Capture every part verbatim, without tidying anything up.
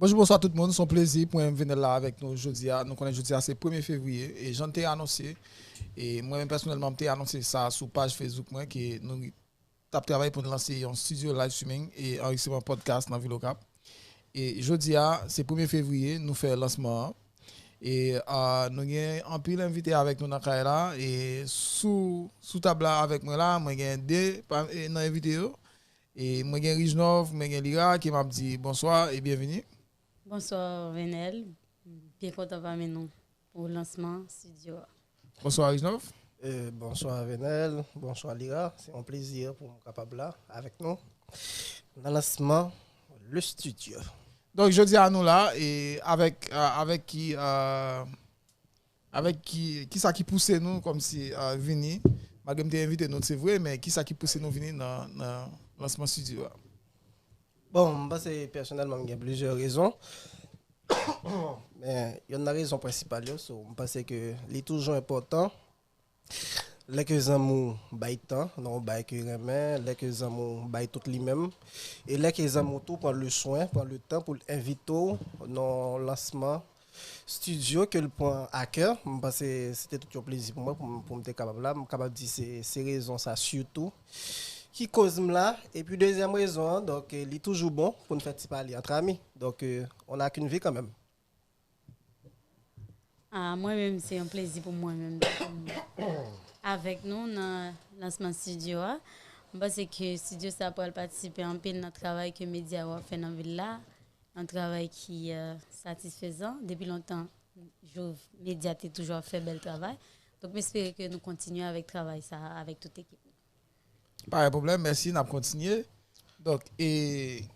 Bonjou, bonswa tout moun. Se yon plezi pou mwen vin la avèk nou jodi a. Nou konnen jodi a se premye fevriye. E jan n te anonse, e mwen menm pèsonèlman, m te anonse sa sou paj Facebook mwen, ke nou t ap travay pou n lanse yon studio live streaming e anrejistreman podcast nan vil Okap. E jodi a, se premye fevriye, nou fè lansman an. E a, nou gen anpil envite avèk nou nan kay la. E sou, sou tab la avèk mwen la, mwen gen de pa- e nan envite yo. E mwen gen Rijnov, mwen gen Lira, ke m ap di bonswa e byenvini. Bonswa, Venel. Byen kontan pami nou pou lansman studio a. Bonswa, Rijnov. Euh, bonsoir Venel, bonsoir Lira. C'est un plaisir pour nous capable là avec nous dans le lancement le studio. Donk, jodi a nou la, e avèk, euh, avèk ki, euh, avèk ki, kisa ki pouse nou kòmsi euh, vini, malgre m te envite nou, se vre, men kisa ki pouse nou vini nan, nan lansman studio a? Bon, m panse pèsonèlman m gen plizyè rezon. Men yonn nan rezon prensipal yo, so, m panse ke li toujou enpòtan lè ke zanmi w bay tan nan yon bay ke renmen, lè ke zanmi w bay tout li menm, e lè ke zanmi w tou pran le swen, pran le tan pou l envite w nan lansman studio ke l pran a kè. M panse se te tout yon plezi pou mwen pou m, pou m te kapab la. M kapab di se, se rezon sa sitou ki koz m la. Epi dezyèm rezon an, donk, li toujou bon pou n fè ti pale ant ami. Donk, euh, on a qu'une vie quand même. Ah, mwen menm, se yon plezi pou mwen menm avèk nou nan lansman studio a. M panse ke studio sa pral patisipe anpil nan travay ke medya yo ap fè nan vil la. Yon travay ki euh, satisfezan. Depi lontan, Jov Medya te toujou ap fè bèl travay. Donk, m espere ke nou kontinye avèk travay sa a, avèk tout ekip nou. Pa gen pwoblèm, mèsi, n ap kontinye. Donk, e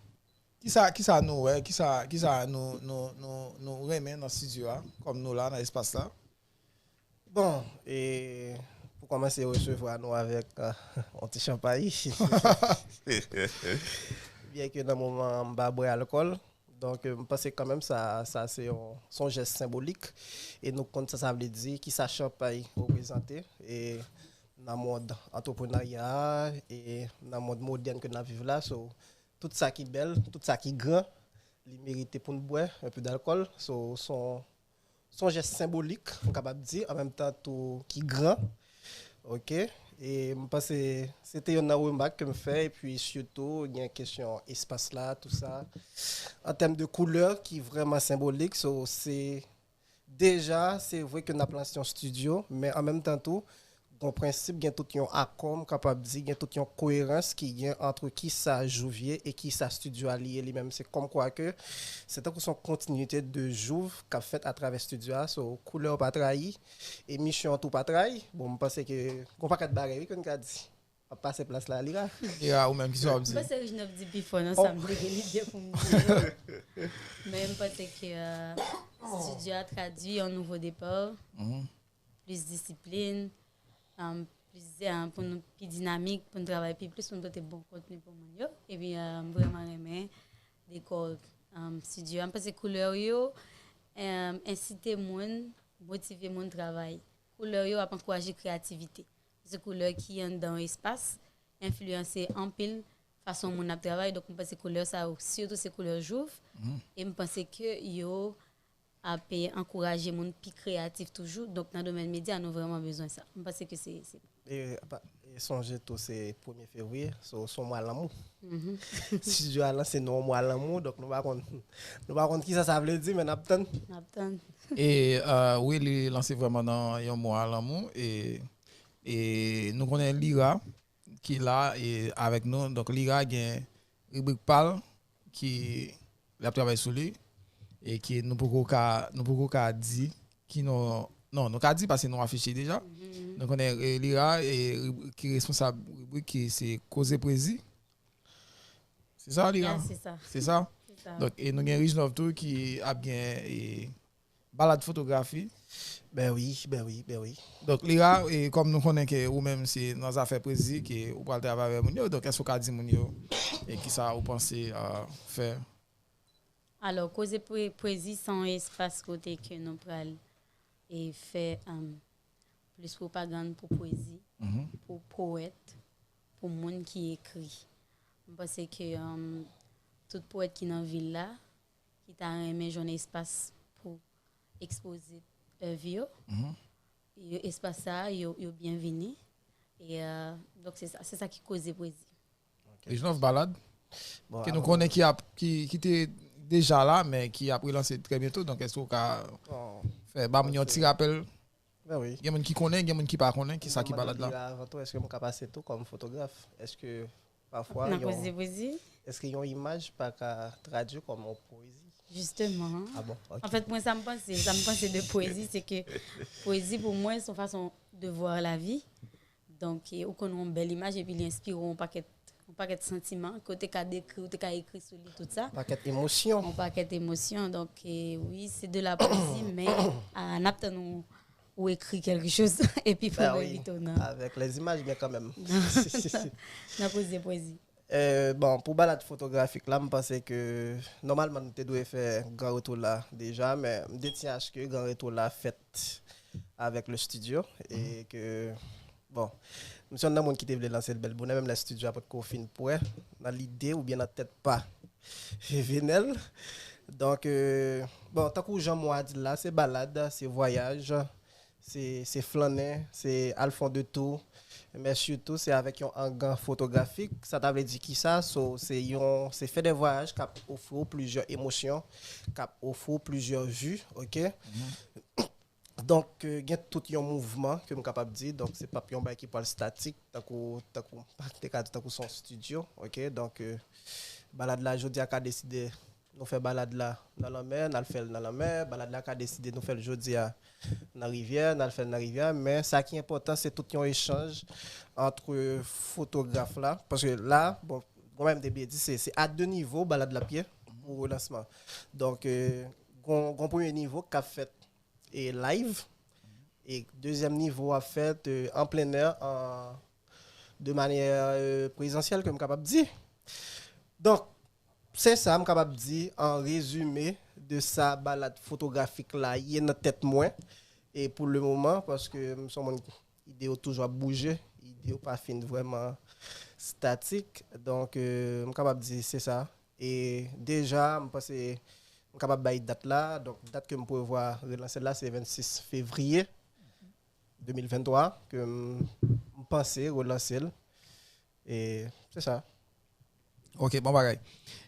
kisa, kisa nou wè, kisa, kisa nou, nou, nou, nou renmen nan studio a, kòm nou la, nan espas la? Bon, e pou kòmanse, resevwa nou avèk euh, yon ti chanpay. Byen ke nan moman an, m pa bwè alkòl. Donk, euh, m panse kanmenm sa, sa se yon, se yon jès senbolik. E nou konn sa sa vle di, kisa chanpay reprezante. E nan mond antreprenarya a, e nan mond modèn ke n ap viv la, so, tout sa ki bèl, tout sa ki gran, li merite pou n bwè un peu d'alcool. So, se yon, se yon jès senbolik, m kapab di, an menm tan tou ki gran. Ok? E m panse se te yonn nan remak ke m fè, epi sitou gen kesyon espas la, tou sa. An tèm de koulè ki vrèman senbolik, so, se deja, se vre ke n ap lanse yon studio, men an menm tan tou, gen yon prensip, gen tout yon akò, m kapab di, gen tout yon koerans ki gen ant kisa Jouv ye e kisa studio a li ye li menm. Se kòmkwa ke se tankou se yon kontinite de Jouv k ap fèt atravè studio a. So, koulè w pa trayi, e misyon an tou pa trayi. Bon, m panse ke gen yon pakèt bagay, wi, ke n ka di. M ap pase plas la a Lira. Lira, ou menm, kisa w ap di? M panse Rijnov di pi fò nan sa m te gen lide pou m di yo. Men m panse ke euh, studio a tradui yon nouvo depa, plis disiplin, um, plis zen pou nou pi dinamik, pou nou travay pi plis, pou nou pote bon kontni pou moun yo. Epi euh, m vrèman renmen dekò um, studio a. M panse koulè yo um, ensite moun, motive moun travay. Koulè yo ap ankouraje kreyativite. Se koulè ki anndan yon espas enfliyanse anpil fason moun ap travay. Donk, m panse koulè sa yo, sitou se koulè Jouv. E m panse ke yo ap ankouraje moun pi kreyatif toujou. Donk, nan domèn medya, nou vrèman bezwen sa. M panse ke se. se... E, apa, e sonje tou, se premye fevriye, so, se yon mwa lanmou. Studio a lanse nou yon mwa lanmou, donk nou pa konn, nou pa konn kisa sa vle di, men n ap tann. N ap tann. E euh, wi, li lanse vrèman nan yon mwa lanmou. E, e nou konnen Lira ki la e avèk nou. Donk, Lira gen ribrik pa l ki l ap travay sou li e ki nou poko ka, nou poko ka di ki non, non, nou ka di paske nou afiche deja. Nou konnen e, Lira e, rib- ki responsab ribrik ki se Koze Pwezi. Se sa, Lira? Ya, se sa. Se sa? Se sa. Donk, e nou gen Rijnov tou ki ap gen e, balad fotografi. Ben wi, ben wi, ben wi. Donk, Lira, e, kòm nou konnen ke ou menm se nan zafè pwezi ke ou pral travay avè moun yo, donk èske ou ka di moun yo e kisa ou panse euh, fè? Alò, Koze Pwe- Pwezi se yon espas kote ke nou pral e fè um, plis pwopagann pou pwezi, pou powèt, pou moun ki ekri. M panse ke um, tout powèt ki nan vil la, ki ta renmen jwenn espas pou ekspoze èv yo. Yo, espas sa a, yo, yo byenvini. E, euh, donk, se sa, se sa ki koze pwezi. Vision of Ballad, ke nou konnen ki ap, ki, ki te deja la, men ki ap relanse trè byento. Donk, èske w ka fè ba moun yon ti rapèl? Gen moun ki konnen, gen moun ki pa konnen ki sa ki Ballad la. Avan tou, èske m ka pase tou kòm fotograf? Èske pafwa yon, èske yon imaj pa ka tradui kòm yon pwezi? Justement. Ah bon, okay. An fèt, mwen, sa m panse, sa m panse de pwezi, se ke pwezi pou mwen, se yon fason de voir la vie. Donk, ou konn yon bèl imaj epi li enspire w yon pakèt, yon pakèt santiman ke w te ka dekri, ou te ka ekri sou li, tout sa. Yon pakèt emosyon. Yon pakèt emosyon. Donk, wi, se de la pwezi, men n ap tann ou, ou ekri kèlke choz epi pou mwen pito nan. Avèk lèzimaj, men kanmenm. Nan koze pwezi. Bon, pou balad fotografik la, m panse ke nòmalman nou te dwe fè gran retou la deja, men m te tyen aske gran retou la fèt avèk le studio e ke, bon, m se youn nan moun ki te vle lanse l bèl bonè, menm lè studio a potko fin prè nan lide oubyen nan tèt pa Venel. Donk, bon, tankou jan mo a di l la, se balad, se vwayaj, se, se flannen, se al fè yon detou, men sitou se avèk yon ang fotografik. Sa ta vle di kisa? So, se yon, se fè de vwayaj k ap ofri w plizyè emosyon, k ap ofri w plizyè vi, oke? Donk, gen tout yon mouvman ke m kapab di. Donk, se p ap yon bagay ki pral statik, tankou, tankou, m te ka di tankou se yon studio, oke? Donk, balad la jodi a ka deside nou fè balad la nan lanmè, n al fè l nan lanmè, balad la ka deside nou fè l jodi a nan rivyè, n al fè l nan rivyè, men sa ki enpòtan se tout yon echanj ant fotograf la, paske la, bon, mwen menm m te byen di, se, se a de nivo balad la ap ye pou relansman. Donk, gon, gon premye nivo k ap fèt e live, e dezyèm nivo ap fèt an plen è, an, de manyè prezansyèl ke m kapab di. Donk, se sa m kapab di an rezime de sa balad fotografik la ye nan tèt mwen. E pou le moman, paske m se yon moun, ide yo toujou ap bouje, ide yo pa fin vrèman statik. Donk, m kapab di se sa. E deja, m panse m kapab bay dat la. Donk, dat ke m prevwa relanse l la, se vennsis fevriye de mil venntwa ke m, m panse relanse l. E se sa. Ok, bon bagay.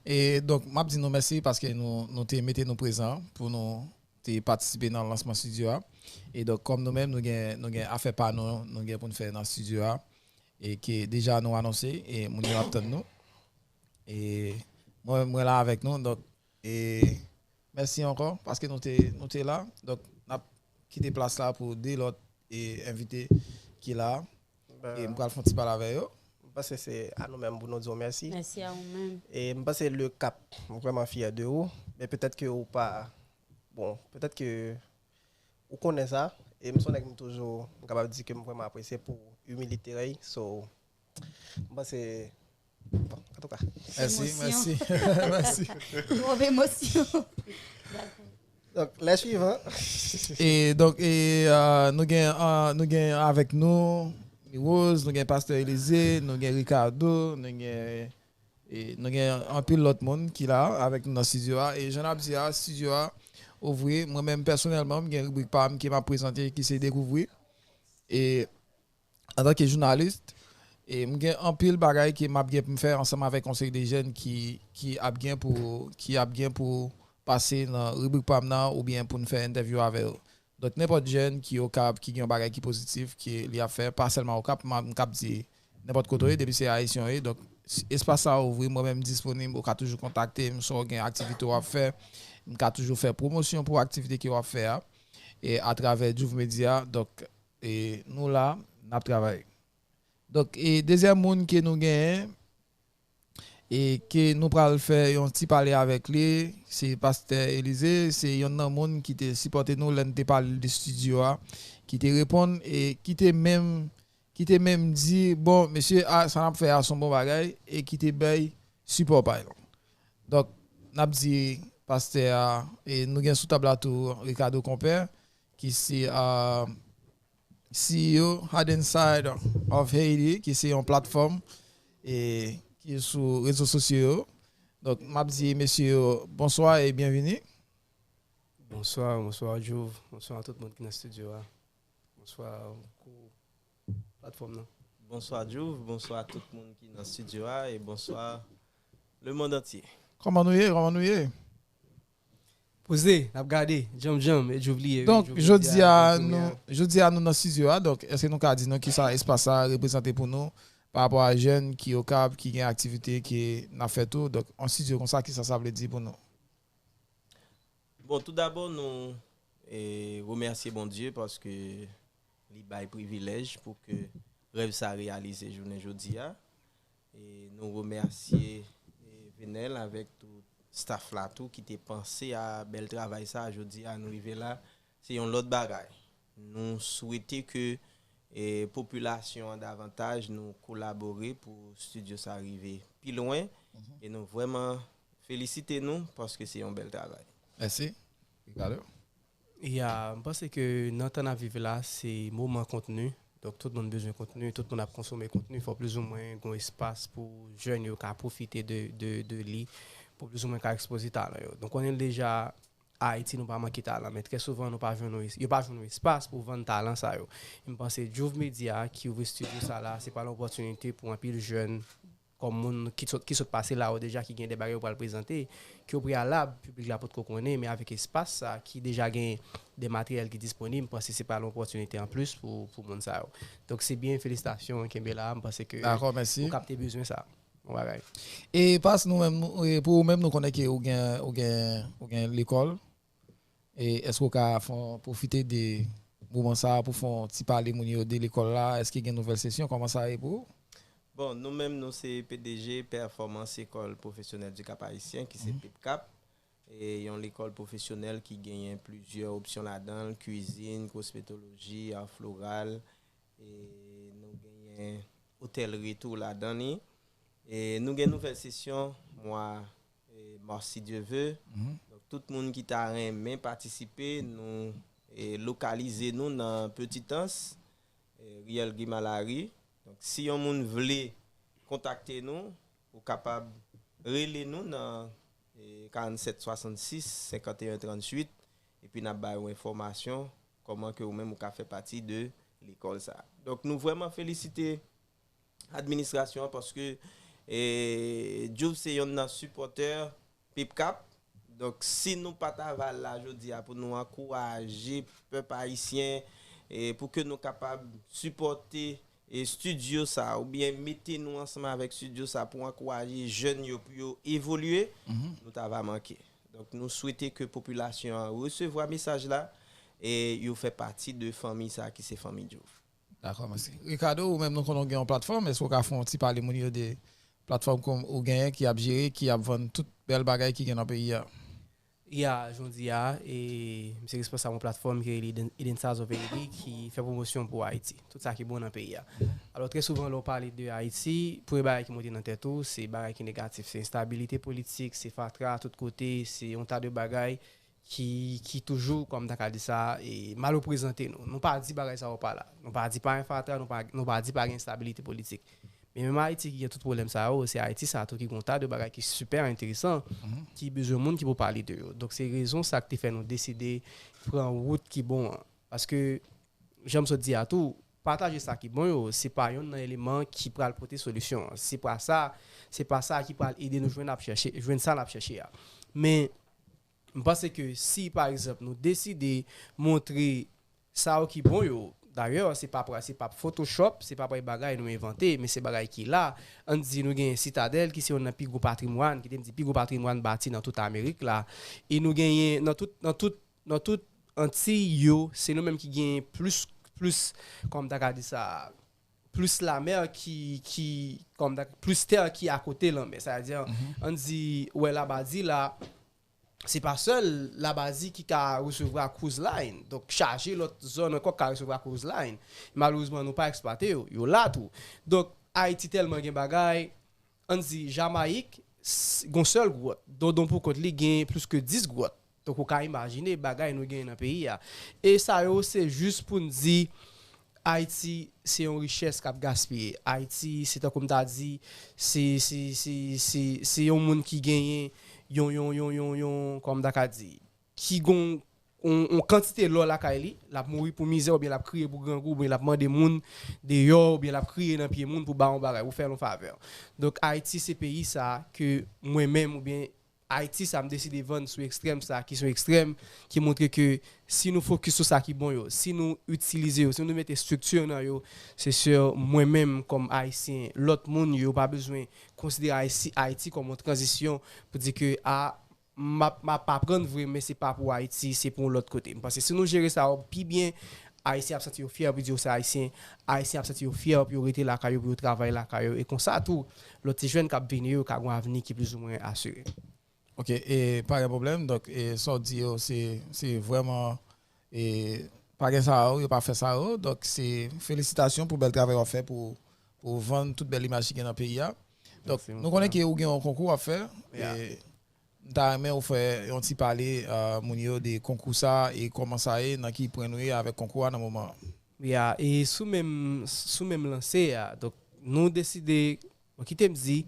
E donk, m ap di nou mèsi paske nou, nou te mete nou prezan pou nou te patisipe nan lansman studio a. E donk, kòm nou menm, nou gen, nou gen afè pa nou, nou gen pou n fè nan studio a. E ke deja nou anonse, e moun yo ap tann nou. E mwen menm, mwen la avèk nou. Donk, e mèsi ankò paske nou te, nou te la. Donk, n ap kite plas la pou de lòt e envite ki la. E m pral fè yon ti pale avè yo. M panse se a nou menm pou nou di w mèsi. Mèsi a ou menm. E m panse Le Cap, m vrèman fyè de ou. Men petèt ke ou pa, bon, petèt ke ou konnen sa. E m se yon nèg m toujou, m kapab di ke m vrèman apresye pou imilite w. So, m panse, bon, antouka. Mèsi, mèsi, mèsi. Twòp emosyon. Donk, lè swivan. E donk, e, euh, nou gen, euh, nou gen avèk nou Mirose, nou gen Pastè Elize, nou gen Ricardo, nou gen, e, nou gen anpil lòt moun ki la avèk nou nan studio a. E jan n ap di a, studio a ouvri. Mwen menm pèsonèlman, m gen ribrik pa m ke m ap prezante ki se Dekouvri. E antanke jounalis, e m gen anpil bagay ke m ap gen pou m fè ansanm avèk yon seri de jèn ki, ki ap gen pou, ki ap gen pou pase nan ribrik pa m nan oubyen pou n fè entèvyou avè yo. Donk, nenpòt jèn ki Okap, ki gen yon bagay ki pozitif, ke li ap fè, pa sèlman Okap, m ap, m kab di nenpòt kote w ye, depi se Ayisyen w ye. Donk, espas sa a ouvri, mwen menm m disponib, ou ka toujou kontakte m, si w gen aktivite w ap fè, m ka toujou fè pwomosyon pou aktivite ke w ap fè a, e atravè Juve Media. Donk, e nou la, n ap travay. Donk, e dezyèm moun ke nou genyen, e ke nou pral fè yon ti pale avèk li, se Pastè Elize, se yonn nan moun ki te sipòte nou lè n te pale l de estidyo a, ki te reponn e ki te menm, ki te menm di, bon, mesye, a, sa n ap fè a se yon bon bagay, e ki te bay sipò pa l. Donk, n ap di pastè a, e nou gen sou tab la tou Ricardo Compère, ki se, a, C E O Hidden Side of Haiti, ki se yon platfòm e ki sou rezo sosyo yo. Donk, m ap di mesye yo bonswa e byenvini. Bonswa, bonswa Djouv, bonswa tout moun ki nan estidyo a. Bonswa kou platfòm nan. Bonswa Djouv, bonswa tout moun ki nan estidyo a e bonswa le monde entier. Kòman nou ye? Kòman nou ye? Poze, n ap gade, djanm djanm, e Djouv li ye. Donk, jodi a nou, jodi a nou nan estidyo a, donk, èske nou ka di nou kisa espas sa reprezante pou nou pa rapò a jèn ki Okap, ki gen aktivite ke n ap fè tou? Donk, an estidyo konsa, kisa sa vle di pou nou? Bon, tou dabò, nou e, remèsye Bondye paske li bay privilèj pou ke rèv sa reyalize jounen jodi a. E nou remèsye e, Venel avèk tout staff la tou ki te panse a bèl travay sa. Jodi a nou rive la, se yon lòt bagay. Nou swete ke e, popilasyon an davantaj nou kolabore pou estidyo sa rive pi lwen. E nou vrèman felisite nou paske se yon bèl travay. Mèsi. Ricardo? Ya, m panse ke nan tan n ap viv la, se moman kontni. Donk, tout moun bezwen kontni, tout moun ap konsome kontni. Fò plizoumwen gen espas pou jèn yo ka pwofite de, de, de li, pou plizoumwen ka ekspoze talan yo. Donk, konnen l deja, Ayiti, nou pa manke talan, men trè souvan, nou pa jwenn, yo pa jwenn yon espas pou vann talan sa yo. E m panse Djouv Media ki ouvri estidyo sa la, se pa yon opòtinite pou anpil jèn kòm moun ki sot, ki sot pase la yo deja, ki gen de bagay yo pral prezante, ke o preyalab, piblik la potko konnen, men avèk espas sa ki deja gen de materyèl ki disponib, m panse se pral yon opòtinite anplis pou, pou moun sa yo. Donk se byen, felisitasyon, kenbe la, m panse ke Dakò, mèsi. Okap te bezwen sa. Bon bagay. E Pas, nou menm, nou- e pou ou menm, nou konnen ke ou gen, ou gen, ou gen lekòl. E èske w ka fè yon, pwofite de moman sa a pou fè yon ti pale moun yo de lekòl la? Èske gen nouvèl sesyon? Kòman sa ye pou ou? Bon, nou menm, nou se P D G Performance École Professionnelle du Cap Haïtien, ki se pipcap. E yon lekòl pwofesyonèl ki genyen plizyè opsyon ladan l, kwizin, kosmetoloji, ar floral, e nou genyen otèlri tou ladan li. E nou gen nouvèl sesyon mwa e, mas, si Dye ve. Donk, tout moun ki ta renmen patisipe, nou e, lokalize nou nan Petitans, e, riyèl Guy Malary. Donk, si yon moun vle kontakte nou, ou kapab rele nou nan e, karanntsèt swasannsis senkanteyen tranntuit, epi n ap ba ou enfòmasyon kòman ke ou menm ou ka fè pati de lekòl sa. Donk, nou vrèman felisite administrasyon an paske e, Djouv se yonn nan sipòtè pipcap. Donk, si nou pa t ava la jodi a pou nou ankouraje pèp ayisyen e, pou ke nou kapab sipòte e, estidyo sa oubyen mete nou ansanm avèk estidyo sa pou ankouraje jèn yo pou yo evolye, nou t ava manke. Donk, nou swete ke popilasyon an resevwa mesaj la e yo fè pati de fanmi sa ki se fanmi Djouv. Dakò, mèsi. Ricardo, ou menm, nou konnen w gen yon platfòm, èske w ka fè yon ti pale moun yo de platfòm kon ou genyen ki ap jere, ki ap vann tout bèl bagay ki gen nan peyi a? Ya, jodi a, e, m se responsab yon platfòm ki rele Eden, Eden Stars of Haiti ki fè pwomosyon pou Ayiti, tout sa ki bon nan peyi a. Alò, trè souvan, lè w pale de Ayiti, premye bagay ki monte nan tèt ou, se bagay ki negatif, se enstabilite politik, se fatra tout kote, se yon ta de bagay ki, ki toujou, kòm ta ka di sa, e, mal reprezante nou. Nou pa di bagay sa yo pa la. Nou pa di pa gen fatra, nou pa, nou pa di pa gen enstabilite politik. Men menm Ayiti ki gen tout pwoblèm sa yo, se Ayiti sa tou ki gen yon ta de bagay ki sipè enteresan, ki bezwen moun ki pou pale de yo. Donk se rezon sa ki te fè nou deside pran wout ki bon an. Paske, jan m sot di a tou, pataje sa ki bon yo, se pa yonn nan eleman ki pral pote solisyon an. Se pa sa, se pa sa ki pral ede nou jwenn ap chèche, jwenn sa n ap chèche a. Men, m panse ke si, pa egzanp, nou deside montre sa yo ki bon yo, dayè, se pa pra-, se pa Photoshop, se pa bay bagay nou envante, men se bagay ki la. Ann di nou genyen Sitadèl, ki se youn nan pi gwo patrimwàn, kite m di pi gwo patrimwàn bati nan tout Amerik la. E nou genyen nan tout, nan tout, nan tout Antiy yo, se nou menm ki genyen plis, plis, kòm ta ka di sa, plis lanmè ki, ki, kòm ta, plis tè ki akote lanmè. Sa vle di, ann di, ou wè Labadi la, se pa sèl Labadi ki ka resevwa cruise line. Donk, chaje lòt zòn ankò ka resevwa cruise line. Malerezman, nou pa eksplwate yo. Yo la tou. Donk, Ayiti tèlman gen bagay, ann di, Jamayik, s-, gon sèl gwòt. Dondon pou kont li gen plis ke dis gwòt. Donk, ou ka imajine bagay nou genyen nan peyi a. E sa yo, se jis pou n di, Ayiti se yon richès k ap gaspiye. Ayiti, se tankou m ta di, se, se, se, se, se yon moun ki genyen yon, yon, yon, yon, yon, kòman m ta ka di, ki gon yon, yon kantite lò lakay li, l ap mouri pou mizè, oubyen l ap kriye pou grangou, oubyen l ap mande moun deyò, oubyen l ap kriye nan pye moun pou ba yon bagay, pou fè l yon favè. Donk, Ayiti se peyi sa ke mwen menm, oubyen Ayiti sa m deside vann sou ekstrèm sa, ki se yon ekstrèm ki montre ke si nou fokis sou sa ki bon yo, si nou itilize yo, si nou mete estrikti nan yo, se si mwen menm kòm Ayisyen, lòt moun yo pa bezwen konsidere Ayiti, Ayiti kòm yon tranzisyon pou di ke a, m ap, m ap aprann vre, men se pa pou Ayiti, se pou yon lòt kote. M panse si nou jere sa yo pi byen, Ayisyen ap santi yo fyè pou di yo se Ayisyen, Ayisyen ap santi yo fyè pou yo rete lakay yo, pou yo travay lakay yo, e konsa tou, lòt ti jèn k ap vini yo ka gen yon avni ki plizoumwen asire. Ok, e pa gen pwoblèm. Donk, e sa w di yo, se, se vrèman, e pa gen sa yo, yo pa fè sa yo. Donk, se felisitasyon pou bèl travay w ap fè pou, pou vann tout bèl imaj ki gen nan peyi a. Donk, nou konnen ke ou gen yon konkou w ap fè. E m ta renmen ou fè yon ti pale a moun yo de konkou sa a e kòman sa ye, nan ki pwen nou ye avèk konkou a nan moman an. Ya, e sou menm, sou menm lanse a, donk, nou deside, bon, kite m di,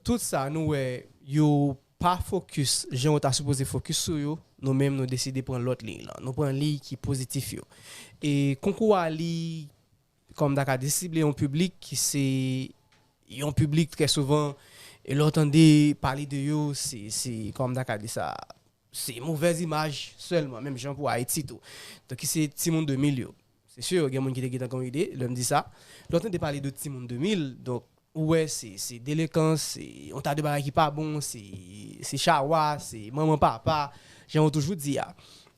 tout sa nou wè yo pa fokis jan yo ta sipoze fokis sou yo, nou menm nou deside pran lòt liy lan. Nou pran liy ki pozitif yo. E konkou a li, kòm m ta ka di, sible yon piblik ki se yon piblik trè souvan, e lè w tande pale de yo, se, se, kòm m ta ka di sa, se movèz imaj sèlman, menm jan pou Ayiti tou. Donk, ki se timoun de mil yo. Se si, gen moun ki te gentan gen yon ide, lè m di sa. Lè w tande pale de timoun de mil, donk, ou wè, se, se delenkans, se yon ta de bagay ki pa bon, se, se chawa, se manman papa, jan yo toujou di a.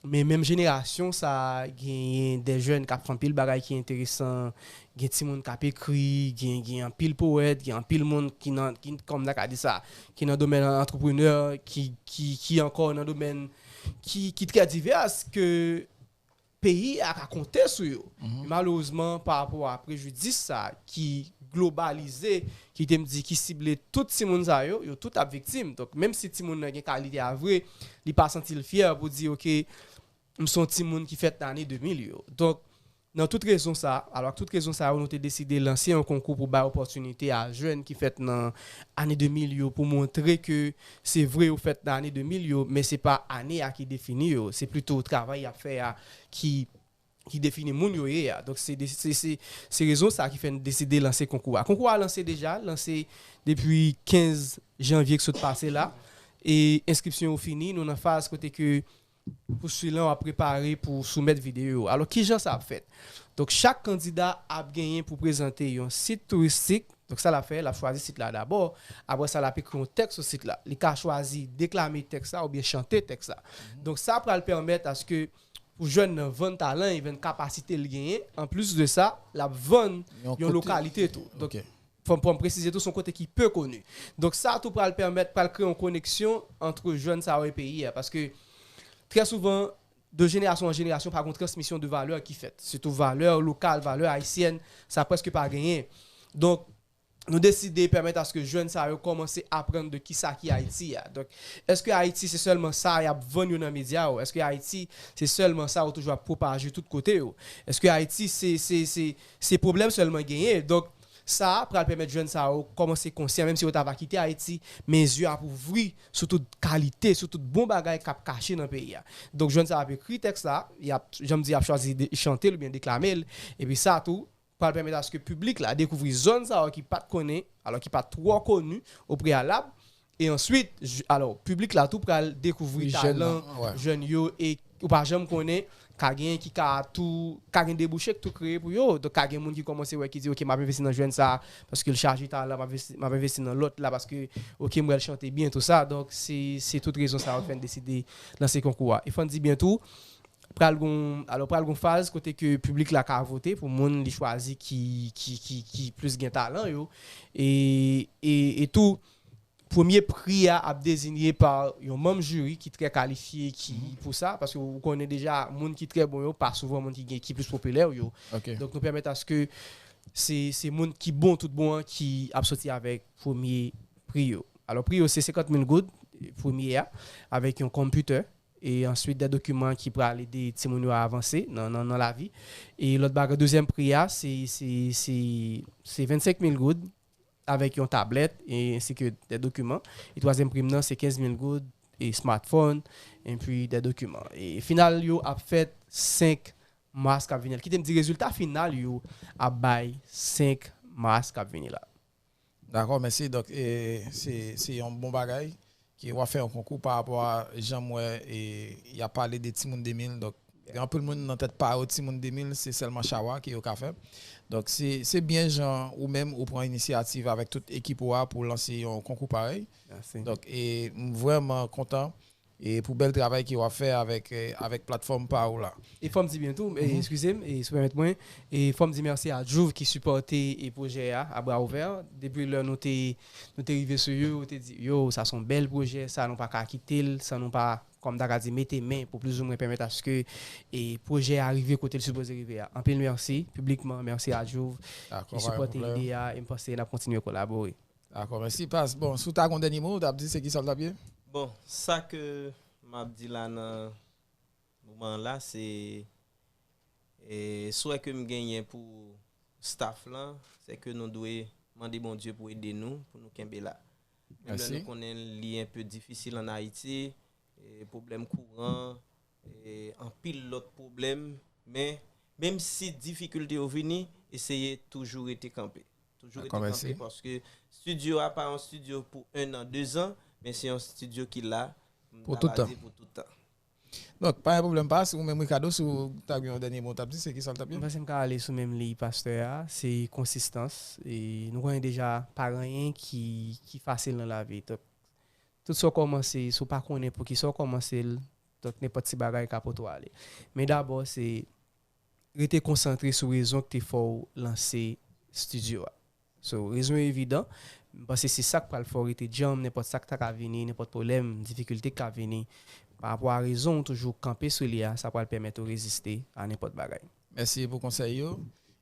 Men menm jenerasyon sa a, genyen de jèn k ap fè anpil bagay ki enteresan, gen timoun k ap ekri, gen, gen anpil powèt, gen anpil moun ki nan, ki, kòm n ta ka di sa, ki nan domèn antreprenè, ki, ki, ki ankò nan domèn ki, ki trè divès, ke peyi a ka konte sou yo. Men malerezman, pa rapò a prejidis sa ki globalize, ki te m di ki sible tout timoun sa yo, yo tout ap viktim. Donk, menm si timoun nan gen kalite a vre, li pa santi l fyè pou di, oke, m se yon timoun ki fèt nan ane de mil yo. Donk, nan tout rezon sa, alò ak tout rezon sa yo, nou te deside lanse yon konkou pou bay opòtinite a jèn ki fèt nan ane de mil yo pou montre ke se vre yo fèt nan ane de mil yo, men se pa ane a ki defini yo, se plito travay y ap fè a ki, ki defini moun yo ye a. Donk, se, de- se, se, se rezon sa ki fè n deside lanse konkou a. Konkou a lanse deja, lanse depi kenz janvye ki sot pase la. E enskripsyon yo fini, nou nan faz kote ke postilan yo ap prepare pou soumèt videyo yo. Alò, kijan sa ap fèt? Donk, chak kandida ap genyen pou prezante yon sit touristik. Donk, sa l ap fè, l ap chwazi sit la dabò. Apre sa, l ap ekri yon tèks sou sit la. Li ka chwazi deklame tèks la oubyen chante tèks la. Donk, sa pral pèmèt aske pou jèn nan vann talan, e vann kapasite l genyen. Anplis de sa, l ap vann yon lokalite tou. Donk, fò m, fò m presize tou, se yon kote ki pe koni. Donk, sa tou pral pèmèt, pral kreye yon koneksyon ant jèn sa yo e peyi a. Paske, trè souvan, de jenerasyon an jenerasyon, pa gen yon transmisyon de valè ki fèt. Sitou valè lokal, valè ayisyèn, sa prèske pa genyen. Donk, nou deside pèmèt aske jèn sa yo kòmanse aprann de kisa ki Ayiti a. Donk, èske Ayiti se sèlman sa y ap vann yo nan medya yo? Èske Ayiti se sèlman sa yo toujou ap pwopaje tout kote yo? Èske Ayiti se, se, se, se pwoblèm sèlman genyen? Donk, sa a pral pèmèt jèn sa yo kòmanse konsyan, menm si yo ta va kite Ayiti, men zye ap ouvri sou tout kalite, sou tout bon bagay k ap kache nan peyi a. Donk, jèn sa yo ap ekri tèks la, y ap, jan m di, y ap chwazi de, chante l oubyen deklame l, epi sa tou, pral pèmèt aske piblik la dekouvri zòn sa yo ki pa t konnen, alò ki pa t twò koni o preyalab. E answit, j- alò, piblik la tou pral dekouvri talan jèn yo e ou pa janm konnen, ka gen ki ka tou, ka gen debouche k tou kreye pou yo. Donk, ka gen moun ki kòmanse wè ki di, oke, m ap envesti nan jèn sa a, paske l chaje talan, m ap envesti, m ap envesti nan lòt la, paske, oke, m wè l chante byen, tou sa. Donk, se, se tout rezon sa yo k fè n deside lanse konkou a. E fò n di byen tou, pral gon, alò, pral gon faz kote ke piblik la ka vote pou moun li chwazi ki, ki, ki, ki plis gen talan yo. E, e, e tou, premye pri a ap deziye pa yon manm jiri ki trè kalifye ki pou sa, paske ou konnen deja, moun ki trè bon yo, pa souvan moun ki gen, ki plis popilè yo. Donk, nou pèmèt aske se, se moun ki bon tout bon an ki ap soti avèk premye pri yo. Alò, pri yo, se senkant mil goud, premye a, avèk yon computer. e answit de dokiman ki pral ede timoun yo a avanse nan, nan, nan lavi. E lòt bagay, dezyèm pri a, se, se, se, se vennsenk mil goud avèk yon tablèt, e ensi ke de dokiman. E twazyèm pri m nan, se kenz mil goud, e smartphone, epi de dokiman. E final yo ap fèt senk mas k ap vini la. Kite m di rezilta final yo ap bay senk mas k ap vini la. Dakò, mèsi. Donk, e, se, se yon bon bagay ke w ap fè yon konkou pa rapò a jan m wè, e, y ap pale de Timoun de mil. Donk, gen anpil moun nan tèt pa yo, Timoun de mil, se sèlman Chawa ke yo ka fè. Donk, se, se byen jan ou menm ou pran inisyativ avèk tout ekip ou a pou lanse yon konkou parèy. Mèsi. Donk, e, m vrèman kontan e pou bèl travay ke w ap fè avèk, e, avèk platfòm pa ou la. E fò m di byen tou, e, eskize m, e, si w pèmèt mwen, e fò m di mèsi a Djouf ki sipòte e pwojè a, a bra ouvè. Depi lè nou te, nou te rive sou yo, yo te di, yo, sa se yon bèl pwojè, sa nou pa ka kite l, san nou pa, kòm ta ka di, mete men pou plizoumwen pèmèt aske e pwojè a rive kote l sipoze rive a. Anpil mèsi, piblikman, mèsi a Djouf Dakò, ki pa gen sipòte pwoblèm. Ide a, e m panse n ap kontinye kolabore. Dakò, mèsi, Pas. Bon, si w ta gen yon dènye mo, w t ap di se ki sa l t ap ye? Bon, sa ke m ap di la nan moman la, se e, swè ke m genyen pou staff lan, se ke nou dwe mande Bondye pou ede nou, pou nou kenbe la. Menm lè Mèsi. Nou konnen li enpe difisil an Ayiti, e, pwoblèm kouran, e, anpil lòt pwoblèm, men menm si difikilte yo vini, eseye toujou rete kanpe. Toujou rete Dakò, kanpe mèsi. Paske estidyo a pa yon estidyo pou en an, de zan, men se yon estidyo ki la Pou tout tan. Pou tout tan. Donk, pa gen pwoblèm, Pas, ou menm Ricardo, si w ta gen yon dènye mo, w t ap di se ki sa l t ap ye? M panse m ka ale sou menm liy pastè a, se konsistans. E nou konnen deja pa gen anyen ki, ki fasil nan lavi. Donk, tout sa w kòmanse, si w pa konnen pou ki sa w kòmanse l, donk nenpòt ti bagay ka pote w ale. Men dabò, se rete konsantre sou rezon ki te fè w lanse estidyo a. So, rezon yo evidan. M panse se sa k pral fè w rete djanm, nenpòt sa k ta ka vini, nenpòt pwoblèm, difikilte k ka vini. Pa rapò a rezon w toujou kanpe sou li a, sa pral pèmèt ou reziste a nenpòt bagay. Mèsi pou konsèy yo.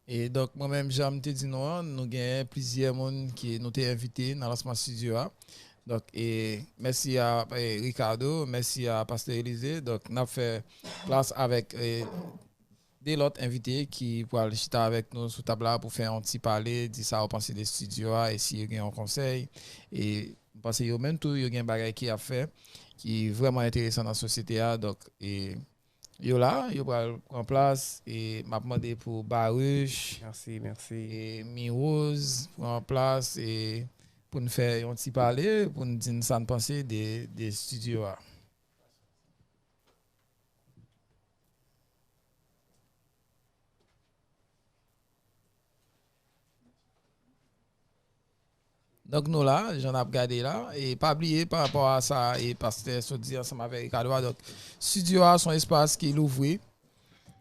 E donk, mwen menm, jan m te di nou an, nou gen plizyè moun ki nou te envite nan lansman estidyo a. Donk, e mèsi a e, Ricardo, mèsi a Pastè Elize. Donk, n ap fè plas avèk e, de lòt envite ki pral chita avèk nou sou tab la pou fè yon ti pale, di sa yo panse de estidyo a e si yo gen yon konsèy. E m panse yo menm tou, yo gen bagay ki ap fè ki vrèman enteresan nan sosyete a. Donk, e yo la, yo pral pran plas e m ap mande pou Baruch, Mèsi, mèsi. e Miwoz pran plas e pou n fè yon ti pale, pou n di n sa n panse de, de estidyo a. Donk nou la, jan n ap gade la, e pa bliye pa rapò a sa e pastè sot di ansanm avèk Ricardo a, donk estidyo a se yon espas ki louvri,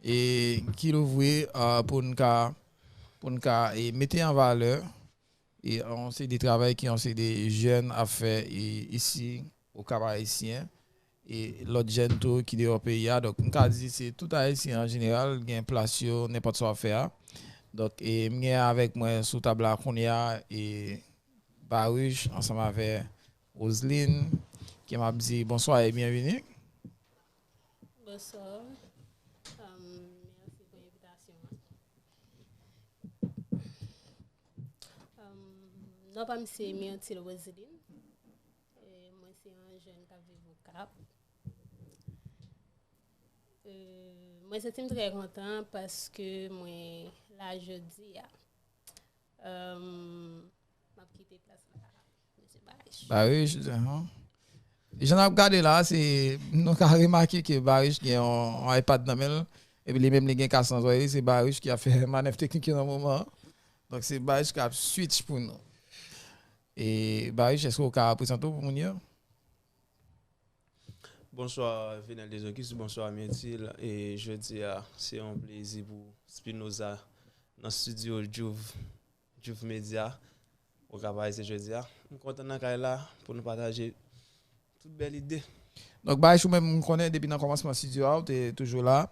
e ki louvri ah, pou n ka, pou n ka e mete an valè e yon seri de travay ke yon seri de jèn ap fè e, isi o Kap Ayisyen, e lòt jèn tou ki deyò peyi a. Donk, m ka di se tout Ayisyen an jeneral gen plas yo nenpòt sa w ap fè a. Donk, e m gen avèk mwen sou tab la kounye a e Baruch ansanm avè Roseline, ke m ap di bonswa e byenvini. Bonswa. Um, mèsi pou envitasyon an. Um, non pa m se Myrtil Roseline. E mwen se yon jèn k ap viv Okap. E mwen santi m trè kontan paske mwen la jodi a. Um, m ap kite plas la a Mesye Baruch. Baruch, ahn. Jan n ap gade la, se nou ka remake ke Baruch gen yon, yon iPad nan men l, epi li menm li gen kas nan zòrèy li, se Baruch ki ap fè manèv teknik yo nan moman an. Donk se Baruch k ap switch pou nou. E Baruch, èske w ka prezante w pou moun yo? Bonswa Venel Dezokis, bonswa Myrtil. E jodi a, se yon plezi pou Spinoza nan estidyo Djouf, Djouf Media. Okap Ayisyen jodi a. M kontan nan kay la pou nou pataje tout bèl ide. Donk, Baruch, ou menm, m konnen depi nan kòmansman estidyo a, ou te toujou la.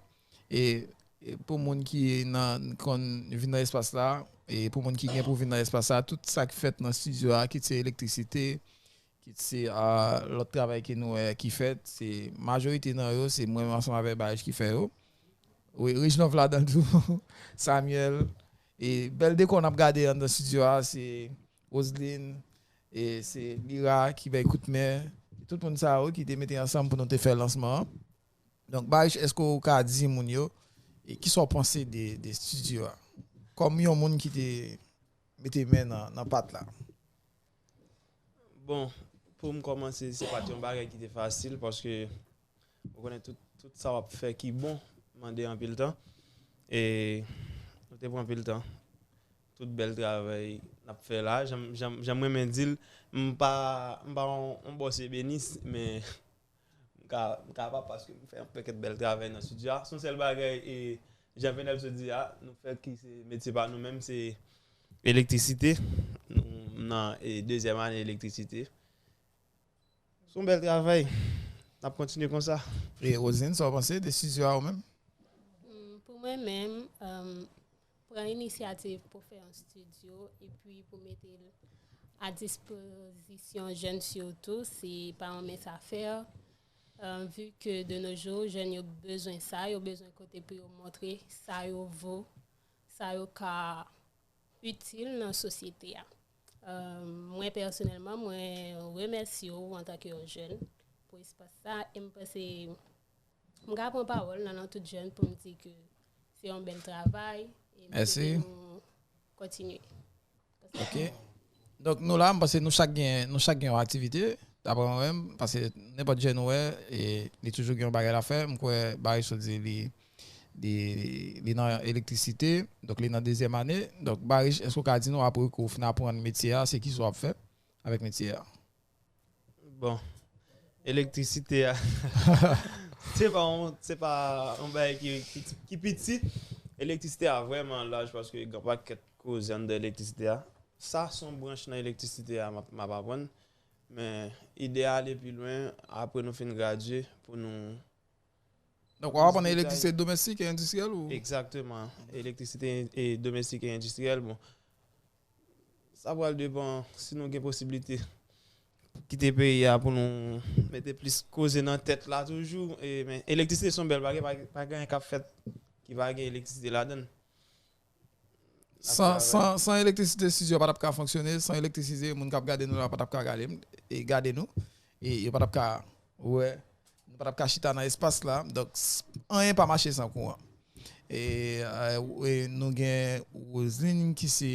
E, e pou moun ki nan, konn vin nan espas la, e pou moun ki gen pou vin nan espas la, tout sa k fèt nan estidyo a, kit se elektrisite, se, ah, lòt travay ke nou wè ki fèt, se majorite nan yo, se mwen menm ansanm avèk Barich ki fè yo. Wi, Rich Love ladan l tou, Samuel. E bèl dekò n ap gade anndan estidyo a, se Roseline, e se Lira ki bay kout men. Tout moun sa yo ki te mete ansanm pou nou te fè lansman an. Donk, Barich, èske w ka di moun yo, e kisa w panse de, de estidyo a? Kòm yon moun ki te mete men nan, nan pat la. Bon, pou m kòmanse, se pa t yon bagay ki te fasil, paske ou konnen tout, tout sa w ap fè ki bon mande anpil tan. E nou te pran anpil tan. Tout bèl travay n ap fè la. Jan, jan, jan m renmen di l, m pa, m pa yon, yon bòs ebenis, men m ka, m kapab paske m fè yon pakèt bèl travay nan estidyo a. Se yon sèl bagay, e, jan Venel sot di a, nou fè ki se metye pa nou menm, se elektrisite. Nou nan, e, dezyèm ane elektrisite. Se yon bèl travay. N ap kontinye konsa. E Roseline, sa w panse de estidyo a ou menm? Pou mwen menm, pran inisyativ pou fè yon estidyo epi pou mete l a dispozisyon jèn sitou, se pa yon mens afè. Vu que de nos jours, jèn yo bezwen sa, yo bezwen kote pou yo montre sa yo vo, sa yo ka itil nan sosyete a. Mwen pèsonèlman, mwen remèsye w antanke yon jèn pou espas sa e m panse m ka pran pawòl nan non tout jèn pou m di ke se yon bèl travay e m swete nou kontinye. Ok. Donk nou la, m panse nou chak gen, nou chak gen yon aktivite. Daprè mwen menm, paske nenpòt jèn ou wè, e li toujou gen yon bagay l ap fè. M kwè Barich sot di li, li, li nan elektrisite, donk li nan dezyèm ane. Donk Barich, èske w ka di nou apre ke w fin aprann metye a, se kisa w ap fè avèk metye a? Bon, elektrisite a, se pa yon, se pa yon bagay ki, ki, ki piti. Elektrisite a vrèman laj paske gen pakèt koze anndan elektrisite a. Sa se yon branch nan elektrisite a m ap, m ap aprann. Men ide a ale pi lwen apre nou fin gradye pou nou. Donk w ap aprann elektrisite domestik e endistriyèl ou? Egzakteman. Elektrisite e domestik e endistriyèl. Bon, sa pral depann si nou gen posiblite kite peyi a pou nou mete plis koze nan tèt la toujou. E, men elektrisite se yon bèl bagay, pa, pa gen anyen k ap fèt ki pa gen elektrisite ladan l. San, san, san elektrisite, estidyo a pa t ap ka fonksyone. San elektrisite, moun k ap gade nou la pa t ap ka gade, e gade nou. E yo pa t ap ka wè, nou pa t ap ka chita nan espas la. Donk, anyen pa mache san kouran. E, e nou gen Roseline ki se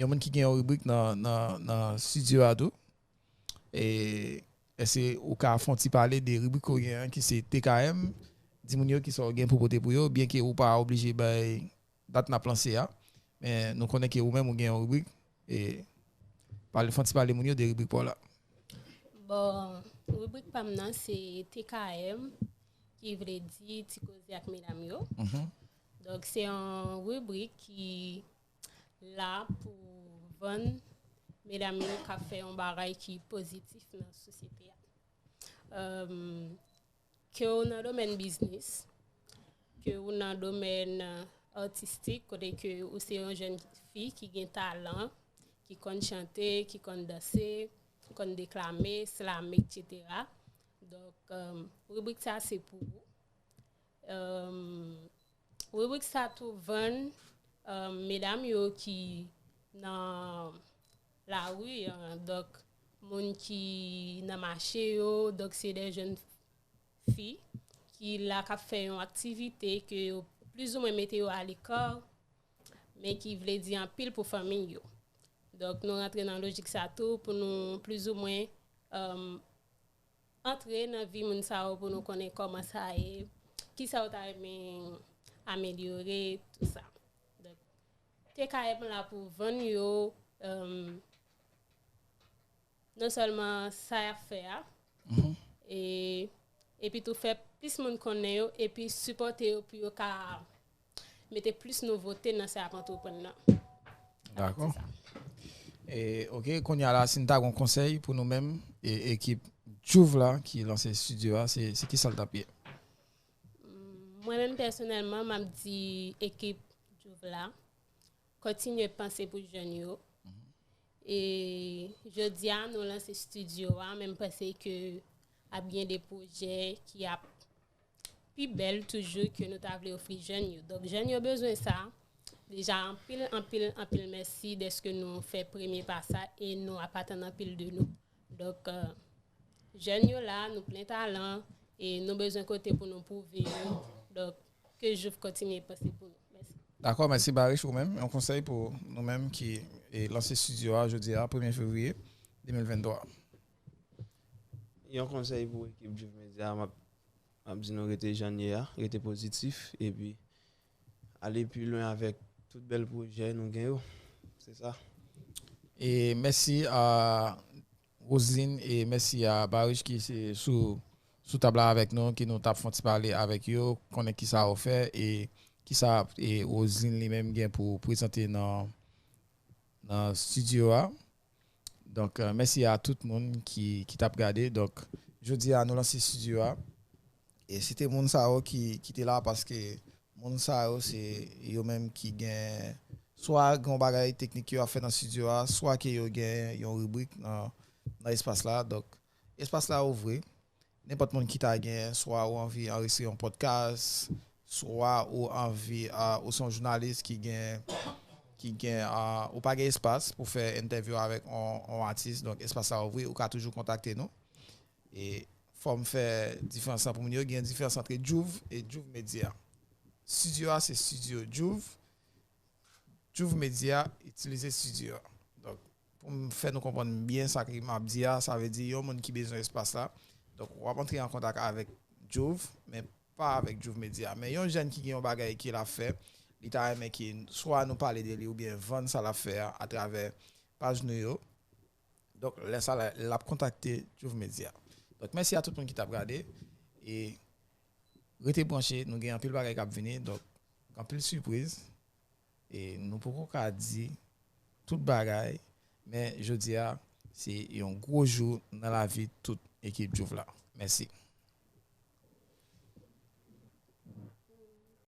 yon moun ki gen yon ribrik nan, nan, nan estidyo a tou. E èske ou ka fè yon ti pale de ribrik ou gen an ki se T K M? Di moun yo kisa w gen pou pote pou yo, byenke ou pa oblije bay dat n ap lanse a. Men nou konnen ke ou menm ou gen yon ribrik. E pale, fè yon ti pale moun yo de ribrik pa w la. Bon, ribrik pa m nan se T K M, ki vle di Ti Koze ak Medam yo. Donk, se yon ribrik ki la pou vann medam yo k ap fè yon bagay ki pozitif nan sosyete a. Ke w nan domèn biznis, ke w nan domèn atistik, kote ke ou se yon jèn fi ki gen talan, ki konn chante, ki konn danse, konn deklame, slame, etsetera. Donk, ribrik sa se pou ou. Ribrik sa tou vann medam yo ki nan lari an, donk moun ki nan mache yo, donk se de jèn fi ki la k ap fè yon aktivite ke yo plizoumwen mete yo aleka, men ki vle di anpil pou fanmi yo. Donk nou rantre nan lojik sa tou pou nou plizoumwen antre nan vi moun sa yo pou nou konnen kòman sa ye, kisa yo ta renmen amelyore, tou sa. Donk, T K M la pou vann yo non sèlman sa y ap fè a, e epi tou fè plis moun konnen yo, epi sipòte yo pou yo ka mete plis nouvote nan sa y ap antreprann nan. Dakò. E, ok, kounye a la, si n ta gen yon konsèy pou nou menm, e, ekip Djouvla ki lanse estidyo a, se, se kisa l t ap ye? Mwen menm pèsonèlman, m ap di ekip Djouvla, kontinye panse pou jèn yo. E jodi a, nou lanse estidyo a, men m panse ke ap gen de pwojè ki ap pi bèl toujou ke nou ta vle ofri jèn yo. Donk, jèn yo bezwen sa. Deja, anpil, anpil, anpil mèsi dèske nou fè premye pa sa e nou ap atann anpil de nou. Donk, euh, jèn yo la, nou plen talan e nou bezwen kote pou nou pwouve yo. Donk, ke Jouf kontinye panse pou nou. Mèsi. Dakò, mèsi Barich. Ou menm, yon konsèy pou nou menm ki e, lanse estidyo a jodi a, premye fevriye de mil venntwa. Yon konsèy pou ekip Jouf Media, m ap, m ap di nou rete jan n ye a, rete pozitif, epi ale pi lwen avèk tout bèl pwojè nou gen yo. Se sa. E mèsi a Roseline e mèsi a Barich ki se sou, sou tab la avèk nou, ki nou t ap fè yon ti pale avèk yo, konnen kisa yo fè e kisa e Roseline li menm gen pou prezante nan, nan estidyo a. Donk, euh, mèsi a tout moun ki, ki t ap gade. Donk, jodi a, nou lanse estidyo a. E se te moun sa yo ki, ki te la paske moun sa yo se yo menm ki gen swa gen yon bagay teknik yo ap fè nan estidyo a, swa ke yo gen yon ribrik nan, nan espas la. Donk, espas la ouvri. Nenpòt moun ki ta gen, swa ou anvi anrejistre yon podcast, swa ou anvi, ah, ou se yon jounalis ki gen, ki gen, ah, ou pa gen espas pou fè entèvyou avèk yon, yon atis, donk espas la ouvri, ou ka toujou kontakte nou. E fò m fè diferans lan pou moun yo, gen diferans antre Jouf e Jouf Media. Estidyo a, se estidyo Jouf. Jouf Media itilize estidyo a. Donk, pou m fè nou konprann byen sa ke m ap di a, sa vle di yon moun ki bezwen espas la. Donk, w ap antre an kontak avèk Jouf, men pa avèk Jouf Media. Men yon jèn ki gen yon bagay ke l ap fè, li ta renmen ke swa nou pale de li oubyen vann sa l ap fè a atravè paj nou yo. Donk, lè sa la, l ap kontakte Jouf Media. Donk, mèsi a tout moun ki t ap gade. E rete branche, nou gen anpil bagay k ap vini. Donk, anpil sipriz. E nou poko ka di tout bagay, men jodi a, se yon gwo jou nan lavi tout ekip Jouf la. Mèsi.